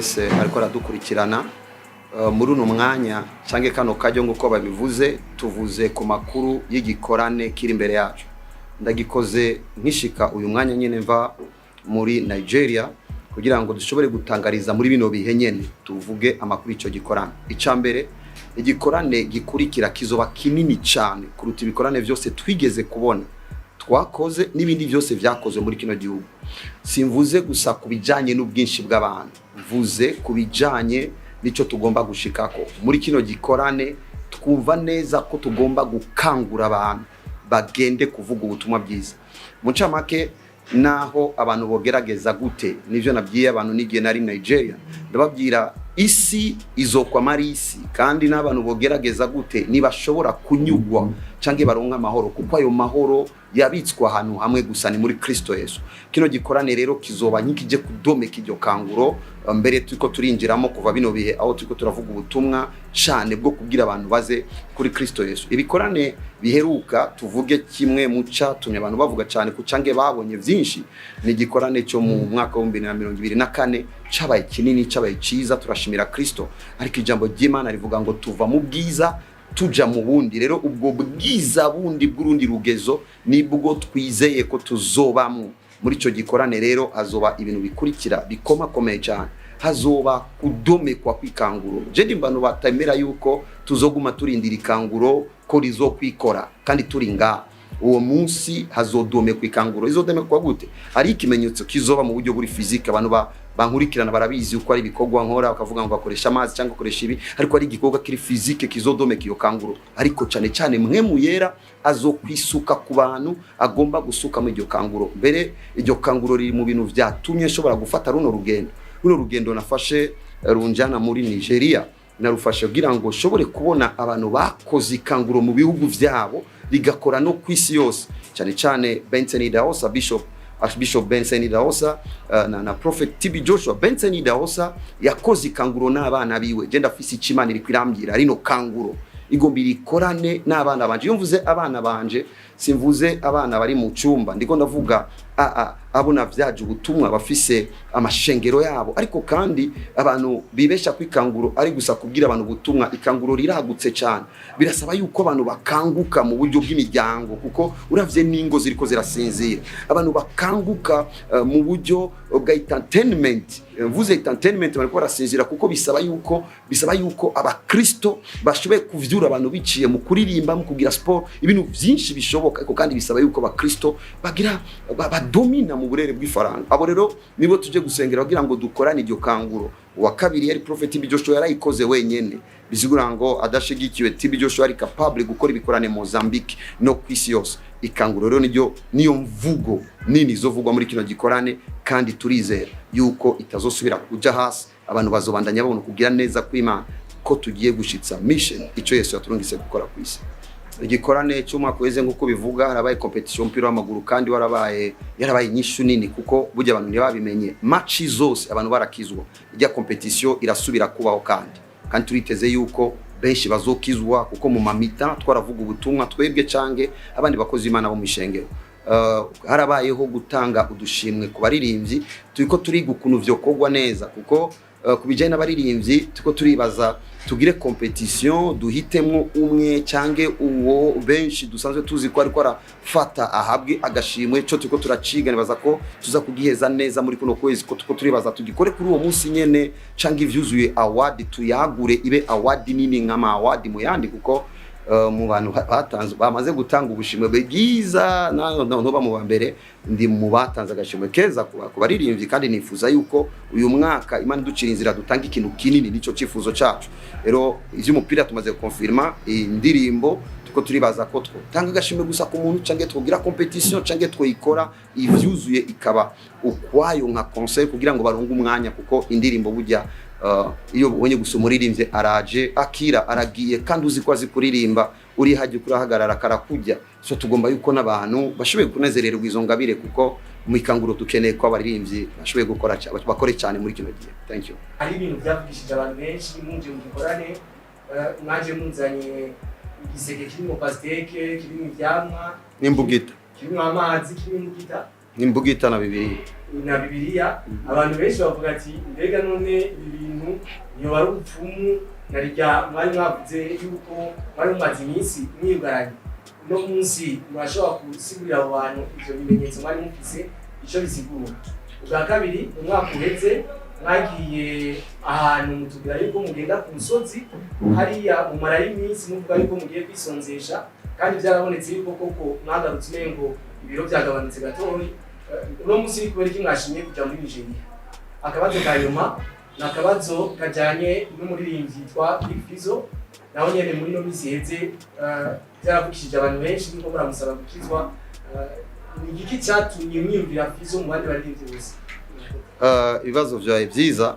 Wese ariko aradukurikirana muri uno mwanya canke kano karyo, nk'uko babivuze, tuvuze ku makuru y'igikorane kiri imbere yacu. Ndagikoze nkishika uyu mwanya nyene mva muri Nigeria, kugira ngo dushobore gutangariza muri bino bihe nyene, tuvuge amakuru ico gikorane. Ica mbere, igikorane gikurikira kizoba kinini cyane kuruta ibikorane vyose twigeze kubona twakoze n'ibindi byose vyakozwe muri kino gihugu. Simvuze gusa ku bijanye n'ubwinshi bw'abantu, mvuze ku bijanye n'ico tugomba gushikako muri kino gikorane. Twumva neza ko tugomba gukangura abantu bagende kuvuga ubutumwa bwiza. Mu ncamake, naho abantu bogerageza gute, nivyo nabwiye abantu n'igihe nari Nigeria, ndababwira isi izokwama ari isi, kandi n'abantu bogerageza gute ntibashobora kunyugwa canke baronka amahoro, kuko ayo mahoro yabitswe ahantu hamwe gusa, ni muri Kristo Yesu. Kino gikorane rero kizoba nk'ikije kudomeka iryo kanguro. Mbere turiko turinjiramo kuva bino bihe aho turiko turavuga ubutumwa cane bwo kubwira abantu baze kuri Kristo Yesu. Ibikorane biheruka, tuvuge kimwe mu catumye abantu bavuga cane ku cange babonye vyinshi, ni igikorane cyo mu mwaka wa 2024. Cabaye kinini, cabaye ciza, turashimira Kristo. Ariko ijambo ry'Imana rivuga ngo tuva mu bwiza tuja mu bundi. Rero ubwo bwiza bundi bw'urundi rugezo nibwo twizeye ko tuzobamwo muri ico gikorane. Rero hazoba ibintu bikurikira bikomakomeye cyane. Hazoba kudomekwa kw'ikanguro. Je ndi bantu batemera yuko tuzoguma turindira ikanguro ko rizokwikora kandi turi ngaha. Uwo munsi hazodomekwa ikanguro. Izodomekwa gute? Ari ikimenyetso kizoba mu buryo buri physique. Abantu bankurikirana barabizi uko ari ibikorwa nkora, bakavuga ngo bakoresha amazi cyangwa bakoresha ibi, ariko ari igikorwa kiri physique kizodomeka iyo kanguro. Ariko cyane cyane Mpwemu Yera azokwisuka ku bantu agomba gusuka muri iryo kanguro. Mbere iryo kanguro riri mu bintu vyatumye nshobora gufata runo rugendo. Runo rugendo nafashe runjana muri Nigeria, narufashe kugira ngo nshobore kubona abantu bakoze ikanguro mu bihugu vyabo, rigakora no ku isi yose, cyane cyane Benson Idahosa, Bishop, Archbishop Benson Idahosa na Prophet TB Joshua. Benson Idahosa yakoze ikanguro n'abana biwe. Je ndafise icimana iri kwirambwira, rino kanguro igomba irikorane n'abana banje. Iyo mvuze abana banje, simvuze abana bari mu cyumba, ndiko ndavuga abo navyaje ubutumwa, bafise amashengero yabo. Ariko kandi abantu bibesha ko ikanguro ari gusa kubwira abantu ubutumwa. Ikanguro riragutse cyane. Birasaba yuko abantu bakanguka mu buryo bw'imiryango, kuko uravye n'ingo ziriko zirasinzira. Abantu bakanguka mu buryo bwa entertainment. Mvuze entertainment, bariko barasinzira, kuko bisaba yuko abakristo bashoboye kuvyura abantu biciye mu kuririmba, mu kugira sport, ibintu vyinshi bishoboka. Ariko kandi bisaba yuko abakristo bagira badomina mu burere bw'ifaranga. Abo rero nibo tuje gusengera kugira ngo dukorane iryo kanguro. Uwa kabiri yari Prophet TB Joshua, yarayikoze wenyene, bisigura ngo adashigikiwe TB Joshua ari capable gukora ibikorane Mozambique no ku isi yose. Ikanguro rero niryo, niyo mvugo nini izovugwa muri kino gikorane, kandi turizera yuko itazosubira kuja hasi. Abantu bazobandanya babona kugira neza kw'Imana, ko tugiye gushitsa mission, ico Yesu yaturungitse gukora ku isi. Igikorane cy'umwaka weze, nk'uko bivuga, harabaye competition y'umupira w'amaguru, kandi warabaye, yarabaye inyishu nini, kuko burya abantu ntibabimenye, match zose abantu barakizwa. Ijya competition irasubira kubaho, kandi turiteze yuko benshi bazokizwa, kuko mu ma mi-temps twaravuga ubutumwa twebwe cange abandi bakozi b'Imana bo mu ishengero. Harabayeho gutanga udushimwe ku baririmbyi. Turiko turiga ukuntu vyokorwa neza, kuko ku bijanye n'abaririmbyi turiko turibaza tugire competition, duhitemwo umwe cange uwo benshi dusanzwe tuzi ko ariko arafata ahabwe agashimwe. Cyo turiko turaciga, nibaza ko tuza kugiheza neza muri kuno kwezi, ko turiko turibaza tugikore kuri uwo munsi nyene, cange ivyuzuye award tuyagure ibe award nini nk'ama award mu yandi, kuko mu bantu batanze, bamaze gutanga ubushimwe bwiza, ntoba mu ba mbere, ndi mu batanze agashimwe keza ku baririmbyi. Kandi nifuza yuko uyu mwaka Imana iducira inzira dutanga ikintu kinini, nico cifuzo cacu. Rero ivy'umupira tumaze confirma, indirimbo tuko turibaza ko twotanga agashimwe gusa ku muntu, canke twogira competition, canke twoyikora ivyuzuye ikaba ukwayo nka concert, kugira ngo baronge umwanya, kuko indirimbo burya iyo ubonye gusa umuririmbyi araje akira aragiye, kandi uzi ko azi kuririmba, uri hajya kurahagarara karakujya. So tugomba yuko n'abantu bashoboye kunezererwa izo ngabire, kuko mu ikanguro dukeneye ko abaririmbyi bashoboye gukora bakore cyane muri kino gihe. Thank you. Hari ibintu byavugishije abantu benshi munje mu gikorane. Mwaje munzanye igiseke kirimo pastèque, kirimo ivyamwa, n'imbugita, kirimo amazi, kirimo imbugita. N'imbugita na bibiri. Na Bibiliya, abantu benshi bavuga ati: "Mbega none ibi bintu niyo ari ubupfumu?" Na rya mwari mwavuze yuko mwari mumaze iminsi mwiyugaranye, uno munsi murashobora gusigurira abo bantu ivyo bimenyetso mwari mufise ico bisigura? Ubwa kabiri, mu mwaka uheze mwagiye ahantu mutubwira yuko mugenda ku musozi hariya, mumarayo iminsi, muvuga yuko mugiye kwisonzesha, kandi byarabonetse yuko koko mwagarutse umengo ibiro byagabanutse gatoyi. Uno munsi ni kubera iki mwashimye kuja muri Nigeria? Akabazo ka nyuma ni akabazo kajyanye n'umuririmbyi yitwa Big Fizzo. Nawe nyene muri ino minsi iheze byaravugishije abantu benshi nuko muramusaba gukizwa. Ni igiki cyatumye mwiyumvira Fizzo mu bandi baririmbyi bose? Ibibazo vyawe vyiza.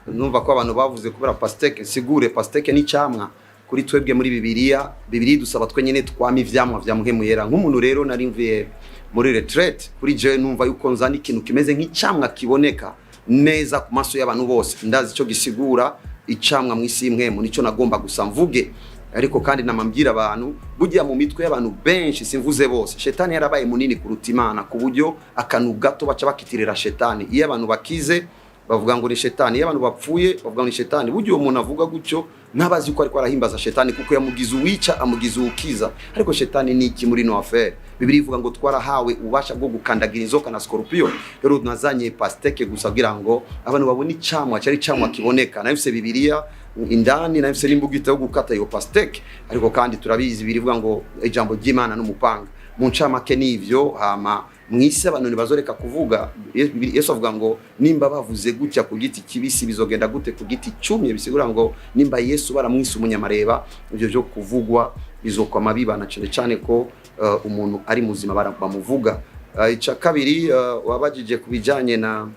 Numva ko abantu bavuze kubera pastèque. Sigure, pastèque ni icamwa kuri twebwe muri Bibiliya. Bibiliya idusaba twe nyene twama ivyamwa vya Muhemu Yera. Nk'umuntu rero nari mvuye muri retraite, kuri jewe numva yuko nzana ikintu kimeze nk'icamwa kiboneka neza ku maso y'abantu bose. Ndazi ico gisigura icamwa mu isi y'imwemu, nico nagomba gusa mvuge. Ariko kandi namambwira abantu, burya mu mitwe y'abantu benshi, simvuze bose, shetani yarabaye munini kuruta Imana, ku buryo akantu gato baca bakitirira shetani. Iyo abantu bakize bavuga ngo ni shetani, iyo abantu bapfuye bavuga ngo ni shetani. Burya uwo muntu avuga gutyo ntabazi ko ariko arahimbaza shetani, kuko yamugize uwica, amugize uwukiza. Ariko shetani ni iki muri ino affaire? Bibiliya ivuga ngo twarahawe ububasha bwo gukandagira inzoka na scorpion. Rero nazanye pastèque gusa kugira ngo abantu babone icamwa cyari icamwa kiboneka. Nafise Bibiliya indani, nafise n'imbugita yo gukata iyo pastèque. Ariko kandi turabizi, birivuga ngo ijambo ry'Imana n'umupanga. Mu ncamake n'ivyo. Hama mwisi abantu ntibazoreka kuvuga. Yesu avuga ngo nimba bavuze gutya ku giti kibisi, bizogenda gute ku giti cumye? Bisigura ngo nimba Yesu baramwise umunyamareba, ivyo vyo kuvugwa bizokwama bibana, cyane cyane ko umuntu ari muzima bamuvuga. Ica kabiri, wabajije ku bijanye na,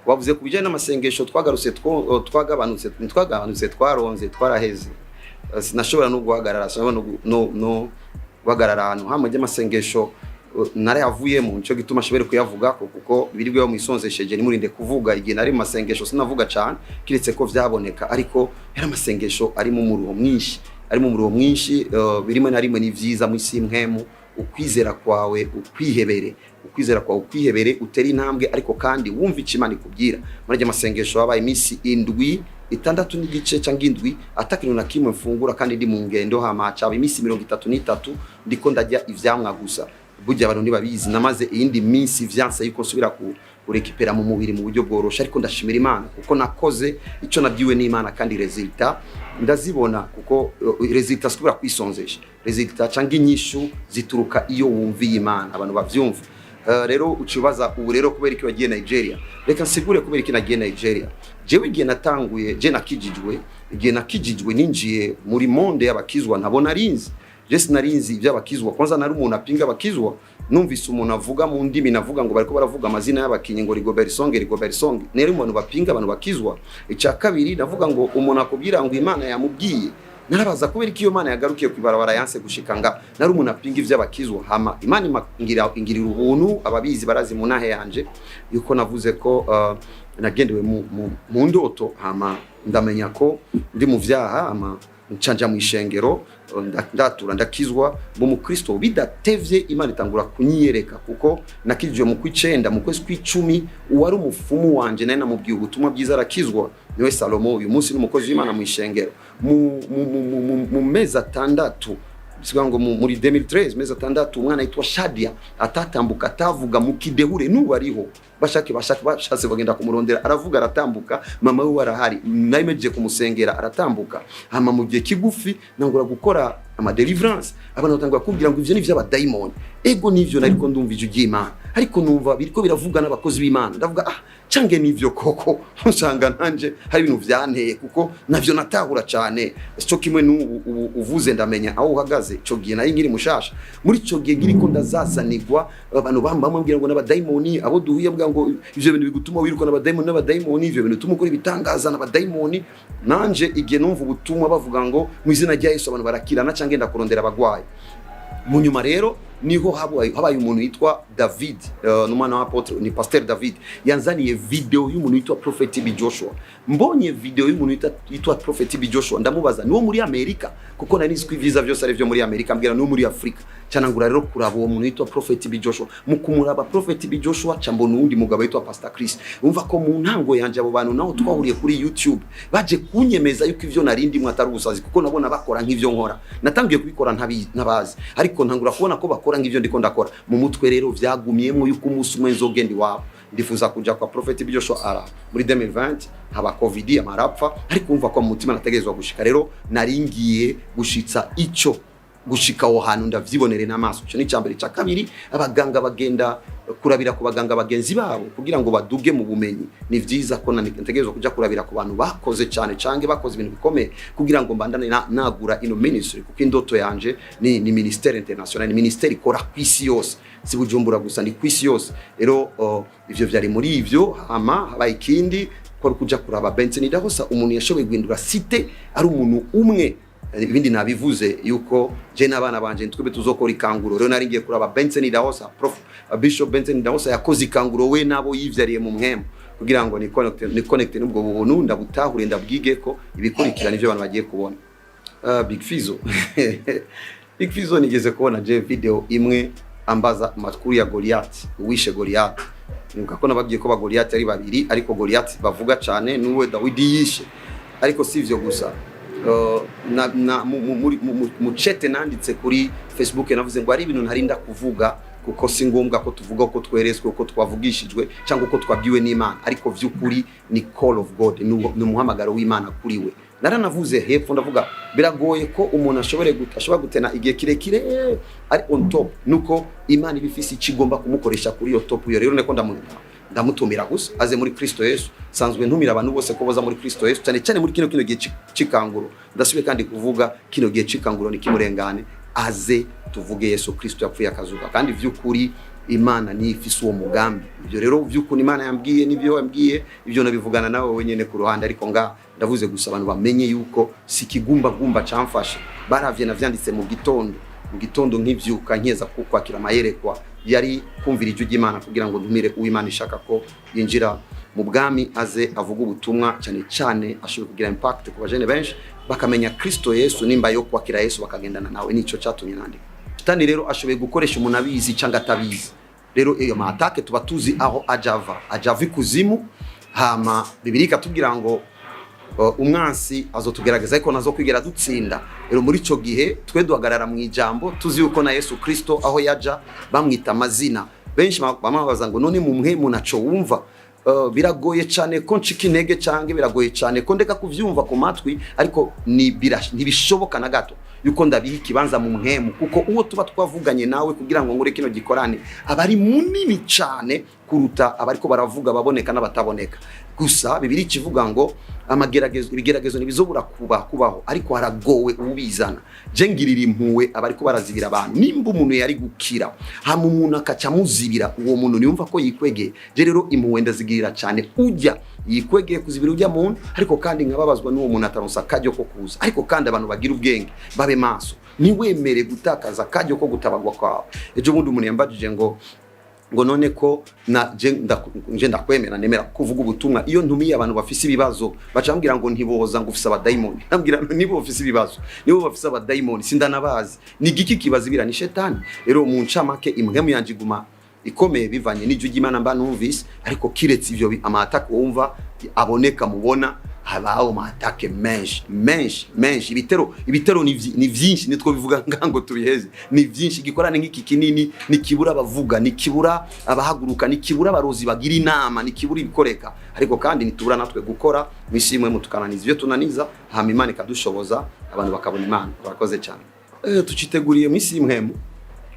wavuze ku bijanye n'amasengesho twagarutse, twagabanutse, ntitwagabanutse, twaronze, twaraheze. Sinashobora no guhagarara, sinashobora no guhagarara ahantu hamwe ry'amasengesho narayavuyemo. Nico gituma ashobora kuyavuga kuko birirwe mwisonzesheje, nimurinde kuvuga. Igihe nari mu masengesho sinavuga cyane, kiretse ko vyaboneka, ariko yari amasengesho arimo umuruho mwinshi, arimo umuruho mwinshi. Birimo na rimwe ni vyiza mu isi mpwemu, ukwizera kwawe ukwihebere, ukwizera kwawe ukwihebere, utere intambwe, ariko kandi wumva icyo Imana ikubwira. Muri ayo masengesho habaye iminsi 7, 6 n'igice cyangwa 7, atakintu na kimwe mfungura, kandi ndi mu ngendo. Hama hacaba iminsi 33 ndiko ndarya ivyamwa gusa. Burya abantu ntibabizi, namaze iyindi minsi vyanse yuko nsubira ku kurekipera mu mubiri mu buryo bworoshe. Ariko ndashimira Imana kuko nakoze icyo nabwiwe n'Imana, kandi résultat ndazibona, kuko résultat sikubura kwisonzesha. Résultat cyangwa inyishu zituruka iyo wumviye Imana, abantu bavyumva. Rero ucibaza ubu rero kubera iki wagiye Nigeria. Reka nsigure kubera iki nagiye Nigeria. Jewe igihe natanguye, je nakijijwe, igihe nakijijwe ninjiye muri monde y'abakizwa ntabona rinzi. Je sinarinzi iby'abakizwa. Kwanza nari umuntu apinga abakizwa. Numvise umuntu avuga mu ndimi, navuga ngo bariko baravuga amazina y'abakinyi, ngo Rigobert Song, Rigobert Song. Nari mu bantu bapinga abantu bakizwa. Icya kabiri, navuga ngo umuntu akubwira ngo Imana yamubwiye, narabaza kubera ko iyo Mana yagarukiye ku ibarabara yanse gushika nga. Nari umuntu apinga ivy'abakizwa. Hama Imana ingirira ubuntu. Ababizi barazi mu ntahe yanje yuko navuze ko nagendewe mu ndoto, hama ndamenya ko ndi mu vyaha, hama ncanja mu ishengero, ndatura, ndakizwa mu mukristo. Bidatevye Imana itangura kunyiyereka, kuko nakijwe mu kwicenda, mu kwezi kw'icumi uwari umufumu wanje naye namubwiye ubutumwa bwiza, arakizwa, niwe Salomo, uyu munsi ni umukozi w'Imana mu ishengero. Mu mezi 6, bisiga ngo muri 2013, mezi 6, umwana yitwa Shadia atatambuka, atavuga, mu kidehure, n'ubu ariho, bashake bashake bashatse bagenda kumurondera, aravuga, aratambuka. Mama we arahari, nari mejeje kumusengera, aratambuka. Hama mu gihe kigufi nangura gukora ama deliverance. Abantu batangura kumbwira ngo ivyo ni ivy'abadayimoni. Ego nivyo, nariko ndumva ijwi ry'Imana, ariko numva biriko biravuga n'abakozi b'Imana. Ndavuga: "Ah, cange nivyo koko." Nsanga nanje hari ibintu vyanteye, kuko navyo natahura cane. Cyo kimwe n'ubu ubu uvuze ndamenya aho uhagaze. Ico gihe nari nkiri mushasha. Muri ico gihe nkiriko ndazazanirwa, abantu bambwira ngo n'abadayimoni, abo duhuye bwa ngo ivyo bintu bigutuma wiruka n'abadayimoni, n'abadayimoni, ivyo bintu bituma ukora ibitangaza n'abadayimoni. Nanje igihe numva ubutumwa bavuga ngo mu izina rya Yesu abantu barakirana, canke ngenda kurondera abagwayi mu nyuma rero. Niho habaye umuntu yitwa David, n'umwana wa apôtre, ni Pasteur David, yanzaniye video y'umuntu yitwa Prophet TB Joshua. Mbonye video y'umuntu yitwa Prophet TB Joshua, ndamubaza niwo muri Amerika, kuko nari nzi ko ivyiza vyose ari vyo muri Amerika. Ambwira niwo muri Afrika. Canangura rero kuraba uwo muntu yitwa Prophet TB Joshua. Mu kumuraba Prophet TB Joshua, ca mbona uwundi mugabo yitwa Pastor Chris. Umva ko mu ntango yanje abo bantu naho twahuriye kuri YouTube baje kunyemeza yuko ivyo nari ndimwe atari ubusazi, kuko nabona bakora nk'ivyo nkora. Natangiye kubikora ntabazi, ariko ntangura kubona ko bakora nk'ivyo ndiko ndakora. Mu mutwe rero vyagumyemwo yuko umunsi umwe nzogenda iwabo. Ndifuza kuja kwa Prophet TB Joshua ara muri 2020 haba COVID, amarapfa, ariko umva ko mu mutima nategerezwa gushika. Rero naringiye gushitsa ico gushika aho hantu ndavyibonere n'amaso. Ico ni icambere. Ca kabiri, abaganga bagenda kurabira ku baganga bagenzi babo kugira ngo baduge mu bumenyi. Ni vyiza ko ntegerezwa kuja kurabira ku bantu bakoze cyane canke bakoze ibintu bikomeye kugira ngo mbandane nagura ino ministry, kuko indoto yanje ni ministère international, ni ministère ikora ku isi yose, si Bujumbura gusa, ni ku isi yose. Rero ivyo vyari muri ivyo. Hama habaye ikindi ko ari kuja kuraba Benson Idahosa, umuntu yashoboye guhindura cité ari umuntu umwe. Ibindi nabivuze yuko je n'abana banje twebwe tuzokora ikanguro. Rero nari ngiye kuraba Benson Idahosa, Prof Bishop Benson Idahosa yakoze ikanguro we nabo yivyariye mu mpwemu, kugira ngo ni connect n'ubwo buntu, ndabutahure, ndabwige ko ibikurikira nivyo abantu bagiye kubona. Big Fizzo, Big Fizzo nigeze kubona je video imwe ambaza amakuru ya Goliath, uwishe Goliath. Nibuka ko nababwiye ko ba Goliath ari babiri, ariko Goliath bavuga cyane nuwe Dawidi yishe. Ariko si ivyo gusa. Na mu cete nanditse kuri Facebook navuze ngo ari ibintu ntarinda kuvuga, kuko si ngombwa ko tuvuga uko tweretswe, uko twavugishijwe cyangwa uko twabwiwe n'Imana, ariko vy'ukuri ni call of God, ni umuhamagaro w'Imana kuri we. Naranavuze hepfo, ndavuga biragoye ko umuntu ashobora gutena igihe kirekire ari on top, nuko Imana iba ifise icyo igomba kumukoresha kuri iyo top. Iyo rero niko ndamutumira gusa aze muri Kristo Yesu. Sanzwe ntumira abantu bose ko boza muri Kristo Yesu, cyane cyane muri kino gihe c'ikanguro. Ndasubiye kandi kuvuga, kino gihe c'ikanguro ni kimurengane, aze tuvuge Yesu Kristo yapfuye akazuka, kandi vy'ukuri Imana ni ifise uwo mugambi. Ibyo rero vy'ukuri Imana yambwiye n'ibyo yambwiye, ibyo nabivugana nawe wenyene ku ruhande, ariko nga ndavuze gusa abantu bamenye yuko si kigumbagumba camfashe. Baravye navyanditse mu gitondo nkivyuka, nkeza kwakira amayerekwa, yari kumvira ijwi ry'Imana kugira ngo ntumire uw'Imana ishaka ko yinjira mu bwami, aze avuga ubutumwa, cyane cyane ashobora kugira impact ku bajene benshi bakamenya Kristo Yesu, nimba yo kwakira Yesu bakagendana nawe. Nico cyatumye nandika. Shitani rero ashoboye gukoresha umuntu abizi cyangwa atabizi. Rero iyo ma attaque tuba tuzi aho ajava, ajava ikuzimu. Hama Bibiliya ikatubwira ngo umwansi azotugerageza ariko nazo kwigera dutsinda. Rero muri ico gihe twe duhagarara mu ijambo, tuzi yuko na Yesu Kristo aho yaja bamwita amazina benshi, bamabaza ngo none mumwe munaco wumva. Biragoye cyane ko ncika intege cyangwa biragoye cyane ko ndeka kuvyumva ku matwi, ariko ntibishoboka na gato yuko ndabiha ikibanza mu mpwemu, kuko uwo tuba twavuganye nawe kugira ngo ngure kino gikorane aba ari munini cyane kuruta abariko baravuga, baboneka n'abataboneka. Gusa Bibiliya ikivuga ngo amageragezo, ibigeragezo ntibizobura kubaho, ariko haragowe ubizana. Je ngirira impuwe abariko barazibira abantu. Nimba umuntu yari gukira hama umuntu akaca amuzibira, uwo muntu niyumva ko yikwegeye. Je rero impuwe ndazigirira cyane ujya yikwegeye kuzibira ujya muntu, ariko kandi nkababazwa n'uwo muntu ataronsa akaryo ko kuza. Ariko kandi abantu bagira ubwenge, babe maso, ntiwemere gutakaza akaryo ko gutabagwa kwawe. Ejo bundi umuntu yambajije ngo none ko na je ndakwemera, nemera kuvuga ubutumwa, iyo ntumiye abantu bafise ibibazo baca bambwira ngo ntiboza, ngo ufise abadayimoni. Ndabwira ngo nibo bafise ibibazo, nibo bafise abadayimoni, sindanabazi. Ni igiki kibazibira? Ni shetani. Rero mu ncamake impwemu yanje iguma ikomeye bivanye n'ijwi ry'Imana mba numvise, ariko kiretse ivyo ama attaque wumva aboneka mubona, habaho ama attaque menshi menshi menshi. Ibitero ni vyinshi, nitwo bivuga ngango tubiheze, ni vyinshi. Igikorane nk'iki kinini nikibura abavuga, nikibura abahaguruka, nikibura abarozi bagira inama, nikibura ibikoreka. Ariko kandi nitubura natwe gukora mwisi imwe mutukananiza ivyo tunaniza, hama Imana ikadushoboza, abantu bakabona Imana. Barakoze cyane. Tuciteguriye mwisi imwemu,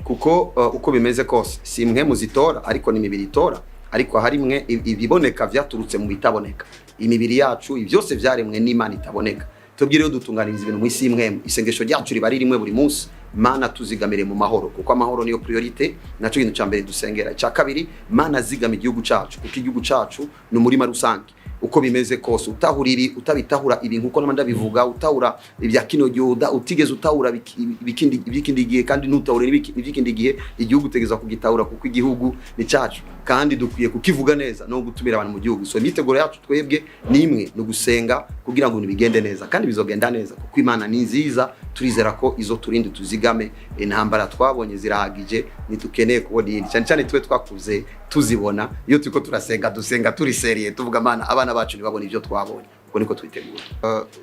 kuko uko bimeze kose si imwe zitora, ariko ni imibiri itora, ariko harimwe ibiboneka vyaturutse mu bitaboneka. Imibiri yacu byose vyaremwe n'Imana itaboneka. Twebwe rero dutunganiriza ibintu mu isi y'imwemu. Isengesho ryacu riba ari rimwe buri munsi. Mana, tuzigamire mu mahoro, kuko amahoro niyo priorité, naco kintu ca mbere dusengera. Icya kabiri, Mana, zigama igihugu cacu, kuko igihugu cacu ni umurima rusange. Uko bimeze kose, utahura ibi, utabitahura ibi, nkuko nama ndabivuga, utahura ibya kino gihe, utigeze utahura iby'ikindi gihe, kandi ntutahure iby'ikindi gihe, igihugu utegeza kugitahura, kuko igihugu ni cyacu kandi dukwiye kukivuga neza no gutumira abantu mu gihugu. So imyiteguro yacu twebwe ni imwe, ni ugusenga kugira ngo ibintu bigende neza, kandi bizogenda neza kuko Imana ni nziza. Turizera ko izo turindi tuzigame. Intambara twabonye zirahagije, ntitukeneye kubona iyindi, cyane cyane twe twakuze tuzibona. Iyo turiko turasenga, dusenga turi sérieux, tuvuga: "Mana, abana bacu ntibabone ibyo twabonye." Uko niko twitegura.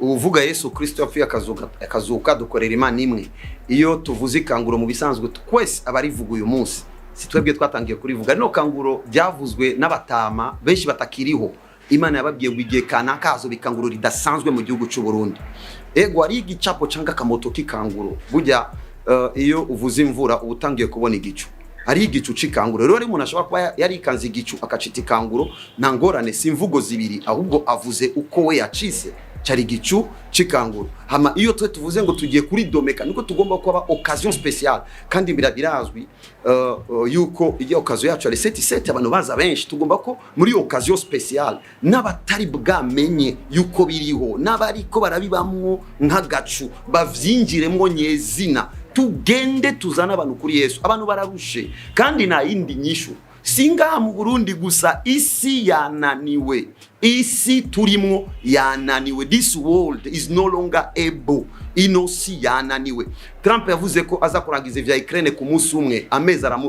Uvuga Yesu Kristo yapfuye akazuka, dukorera Imana imwe. Iyo tuvuze ikanguro, mu bisanzwe twese abarivuga uyu munsi, si twebwe twatangiye kurivuga. Rino kanguro ryavuzwe n'abatama benshi batakiriho. Imana yababwiye ngo igihe kanaka hazoba ikanguro ridasanzwe mu gihugu cy'u Burundi. Ego, ari igicapo cyangwa akamoto k'ikanguro. Burya iyo uvuze imvura, uba utangiye kubona igicu, hari igicu c'ikanguro. Rero ari umuntu ashobora kuba yarikanze igicu akacita ikanguro, nta ngorane, si imvugo zibiri, ahubwo avuze uko we yacise, cari igicu c'ikanguro. Hama iyo twe tuvuze ngo tugiye kuri domeka, niko tugomba kuba occasion spéciale, kandi birazwi yuko iyo occasion yacu ari sept sept, abantu baza benshi. Tugomba ko muri occasion spéciale n'abatari bwamenye yuko biriho, n'abariko barabibamwo nk'agacu, bavyinjiremwo nyezina. Tugende tuzane abantu kuri Yesu. Abantu bararushe, kandi nta yindi nyishu. Si ngaha mu Burundi gusa, isi yananiwe, isi turimwo yananiwe. This world is no longer able, ino si yananiwe. Trump yavuze ko aza kurangiza ivya Ukraine ku munsi umwe, amezi 2,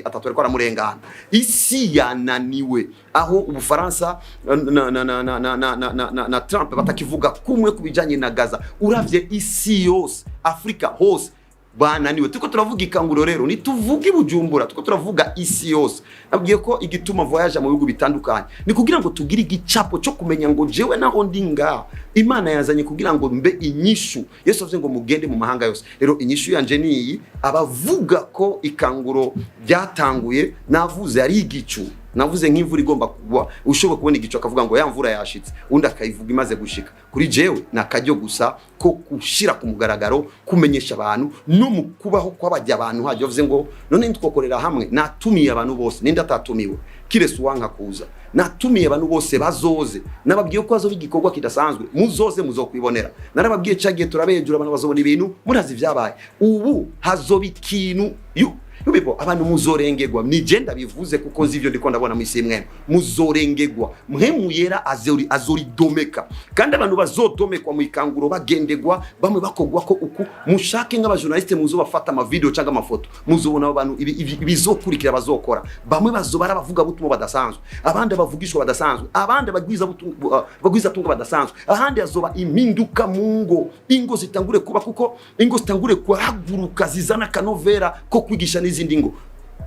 3 ariko aramurengana. Isi yananiwe, aho Ubufaransa na, na, na, na, na, na, na, na, na, na Trump batakivuga kumwe ku bijanye na Gaza. Uravye isi yose, Afrika hose bananiwe. Turiko turavuga ikanguro rero, ntituvuga i Bujumbura, turiko turavuga isi yose. Nabwiye ko igituma voyage mu bihugu bitandukanye ni kugira ngo tugire igicapo cyo kumenya ngo jewe naho ndi ngaha, Imana yazanye kugira ngo mbe inyishu. Yesu avuze ngo mugende mu mahanga yose. Rero inyishu yanje ni iyi: abavuga ko ikanguro ryatanguye, navuze ari igicu, navuze nk'imvura igomba kugwa. Ushobora kubona igicu akavuga ngo ya mvura yashitse, undi akayivuga imaze gushika. Kuri jewe ni akaryo gusa ko gushira ku mugaragaro, kumenyesha abantu no mu kubaho kw'abajya abantu hajya bavuze ngo none ntitwokorera hamwe. Natumiye abantu bose, ninde atatumiwe kirese uwanka kuza? Natumiye abantu bose bazoze. Nababwiye ko hazoba igikorwa kidasanzwe, muzoze muzokwibonera. Narababwiye cagiye turabejura, abantu bazobona ibintu, murazi ibyabaye. Ubu hazoba ikintu you people, abantu muzorengerwa. Ni je ndabivuze kuko nzi ivyo ndiko ndabona mw'isi mwene. Muzorengegwa, Mpwemu Yera azoridomeka, kandi abantu bazodomekwa mu ikanguro, bagendegwa, bamwe bakogwa ko uku. Mushake nk'abajournaliste muzobafata amavideo cyangwa amafoto, muzobona abo bantu ibizokurikira bazokora. Bamwe bazoba ari abavuga butumwa badasanzwe, abandi abavugishwa badasanzwe, abandi abagwiza tunga badasanzwe, ahandi hazoba impinduka mu ngo, ingo zitangure kuba, kuko ingo zitangure kuhaguruka zizana akanovera ko kwigisha n'izindi ngo.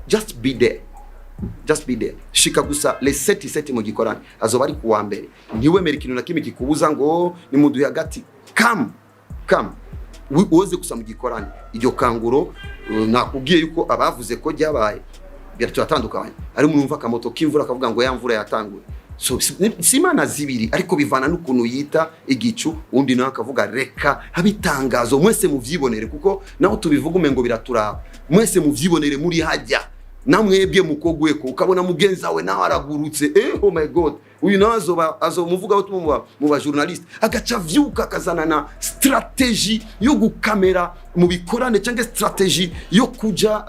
Just be there, just be there. Shika gusa les sept sept mu gikorane, azoba ari kuwa mbere. Ntiwemere ikintu na kimwe kikubuza ngo nimuduhe hagati. Come, come, uze gusa mu gikorane. Iryo kanguro, nakubwiye yuko abavuze ko ryabaye turatandukanye. Ari umuntu wumva akamoto k'imvura akavuga ngo ya mvura yatanguye. So si imana zibiri, ariko bivana n'ukuntu yita igicu, undi nawe akavuga reka habe itangazo, mwese muvyibonere, kuko naho tubivuga umengo biraturaba. Mwese muvyibonere muri hajya namwebwe mukogweko, ukabona mugenzi wawe nawe aragurutse, oh my God, uyu nawe azoba azomuvuga mu ba journaliste, agaca avyuka akazana na stratégie yo gukamera mu bikorane cyangwa stratégie yo kuja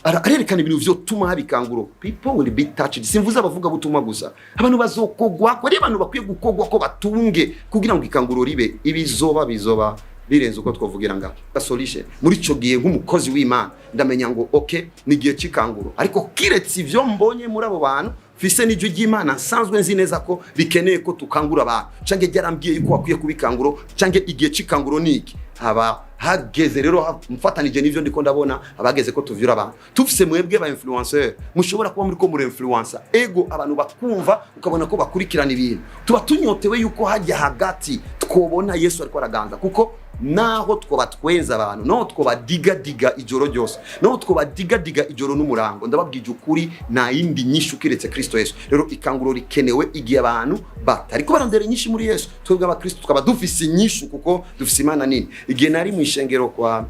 arerekana ibintu vyotuma haba ikanguro. People will be touched. Simvuze abavuga butumwa gusa, abantu bazokogwa ko ari abantu bakwiye gukogwa ko batunge kugira ngo ikanguro ribe. Ibizoba bizoba birenze uko twavugira ngaho. Solution muri ico gihe, nk'umukozi w'Imana, ndamenya ngo okay, ni igihe c'ikanguro, ariko kiretse ivyo mbonye muri abo bantu, fise n'ijwi ry'Imana nsanzwe nzi neza ko rikeneye ko tukangura abantu, canke ryarambwiye yuko bakwiye kuba ikanguro, canke igihe c'ikanguro ni iki. Haba hageze rero, mfatanije n'ivyo ndiko ndabona, abageze ko tuvyura abantu. Tufise mwebwe ba influenceur, mushobora kuba muri ko muri influencer ego abantu bakumva, ukabona ko bakurikirana ibintu. Tuba tunyotewe yuko hajya hagati twobona Yesu ariko araganza, kuko Naho twobatwenza abantu, naho twobadigadiga ijoro ryose, naho twobadigadiga ijoro n'umurango, ndababwije ukuri, nta yindi nyishu kiretse Kristo Yesu. Rero ikanguro rikenewe igihe abantu batariko barondera inyishu muri Yesu. Twebwe abakristo tukaba dufise inyishu kuko dufise Imana nini. Igihe nari mu ishengero kwa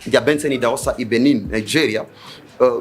rya Benson Idahosa i Benin, Nigeria,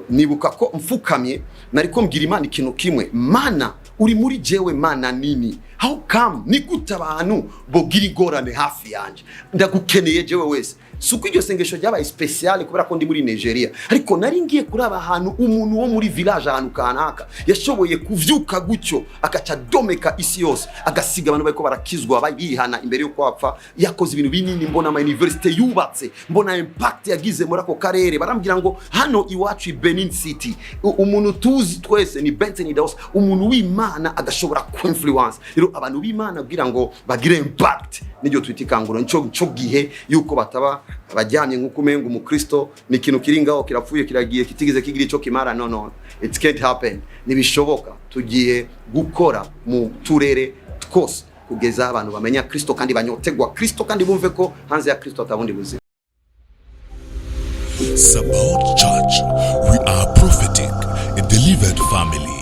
nibuka ko mfukamye nariko mbwira Imana ikintu kimwe: "Mana, uri muri jewe, Mana nini, how come, ni gute abantu bogira ingorane hafi yanje? Ndagukeneye jewe wese." Si uko iryo sengesho ryabaye spécial kubera ko ndi muri Nigeria, ariko nari ngiye kuraba ahantu umuntu wo muri village, ahantu kanaka, yashoboye kuvyuka gutyo agaca domeka isi yose, agasiga abantu bariko barakizwa bihana imbere y'uko apfa. Yakoze ibintu binini, mbona ama université yubatse, mbona impact yagize muri ako karere. Barambwira ngo hano iwacu i Benin City, umuntu tuzi twese ni Benson Idahosa, umuntu w'Imana agashobora ku influence. Rero abantu b'Imana kugira ngo bagire impact, niryo twita ikanguro. Nico gihe yuko bataba bajyanye nk'uko umenga umukristo ni ikintu kiri ngaho, kirapfuye, kiragiye, kitigeze kigira ico kimara. No, it can't happen, ntibishoboka. Tugiye gukora mu turere twose kugeza abantu bamenya Kristo kandi banyotegwa Kristo kandi bumve ko hanze ya Kristo atabundi buzima. Sabaoth Church. We are prophetic, a delivered family.